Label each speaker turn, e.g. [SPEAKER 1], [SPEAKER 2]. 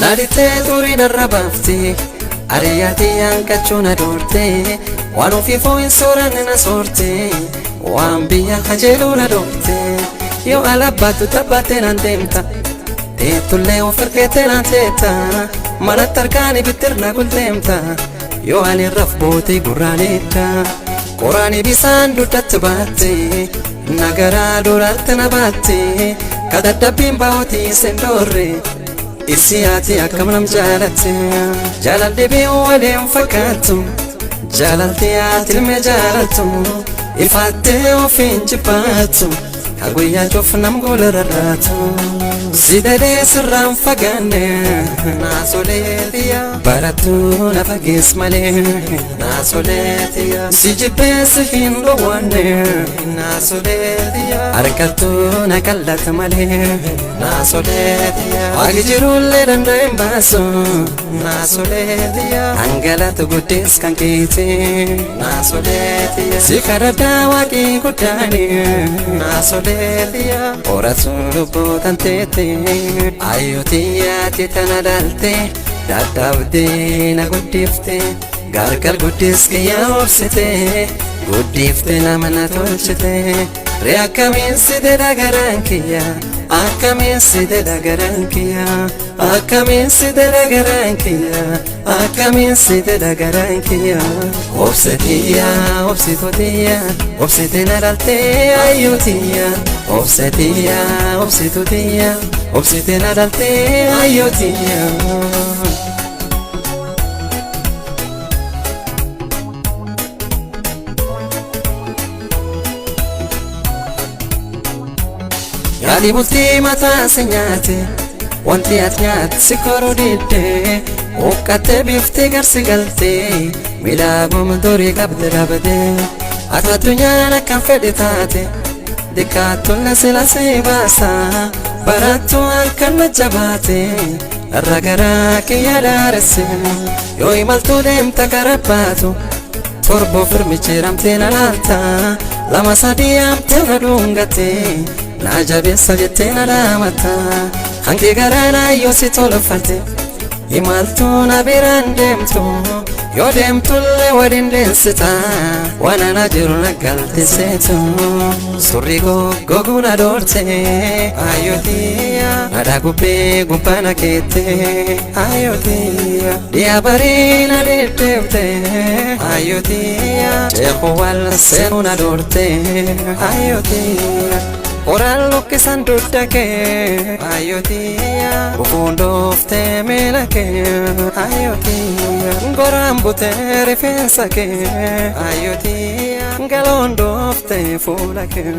[SPEAKER 1] Naaditee xurii narra baafte, ariyyaatii hanqachuu na doorte, waan ofiifoo hin sooranne na soorte, waan biyya kajeeluu na doorte. Yoo alabbaattu taphaattee naan deemta, teettullee of ergeettee naan teetta, manatti harkaan ibittirna gulteemta, yoo ani raf bootee gurraaneetta. Qoraani bisaan dugdatti baatte, nagaraa duraatti na baatte, kadadhabbiin baa'ootii sendoorre. Ibsi ati akkam nam jaalatte, jaalalli biyyu waliin fakkaattu, jaalalti ati ilme jaalattu, ifaattee ofiin jibbaattu, ka guyyaa cuuf nam gola rarraatu. Si dadee sirraan fagaanne, naasoleetiya, barattuu na fagees malee, naasoleetiya, si jibbee si hin dhowwanne, naasoleetiya, harkattuu na qallata malee, naasoleetiya, waaqi jirullee danda'e hin baasu, naasoleetiya, dhangala'atu guddees kan keeti, naasoleetiya, si kadhadhaa waaqii guddaani, naasoleetiya, horatu lubbuu tanteete, ayyootiyaati tana dhalte, dadhabdee na guddifte, gargar guddis kiyya obsite, guddifte nama na tolchite, ree akkamiin si dedha garaan kiyya, akkamiin si dedha garaan kiyya, akkamiin si dedha garaan kiyya, akkamiin si dedha garaan kiyya. Obsetiyya, obsitutiyya, obsite na dhaltee ayyootiyya, obsetiyya, obsitutiyya, obsite na dhaltee ayyootiyya. Yaadi bultii mataa si nyaate, wanti ati nyaate si koruu didde, huqqattee biiftee garsi galtee, miidhaguma durii qabde dhabde. Ati addunyaan akkam fedhe taate, diqqaattulle sila si baasa, barattuu halkan na jabaate, irra garaa kiyya daaresse. Yoo imaltuu deemta kara baatu, torbo firmichiramtee na laalta, lama sadii haamtee na dhungate, na jabeessa jettee na dhaamata. Hanqi garaa na yoo si tolfate, imaltuu na biraan deemtu, yoo deemtullee waliin deensita, waan ana jiru na galteseetu. Surri goggoguu na doorte, ayyootiya, nadhaa gubbee gubbaa na keette, ayyootiya, dhiyaa barii na deddeebte, ayyootiya, ceekuu wal seenuu na doorte, ayyootiya. Qoraan luqqisan dugda kee, ayyootiya, gufuun dhooftee miila kee, ayyootiya, goraan butee rifeensa kee, ayyootiya, galoon dhooftee fuula kee.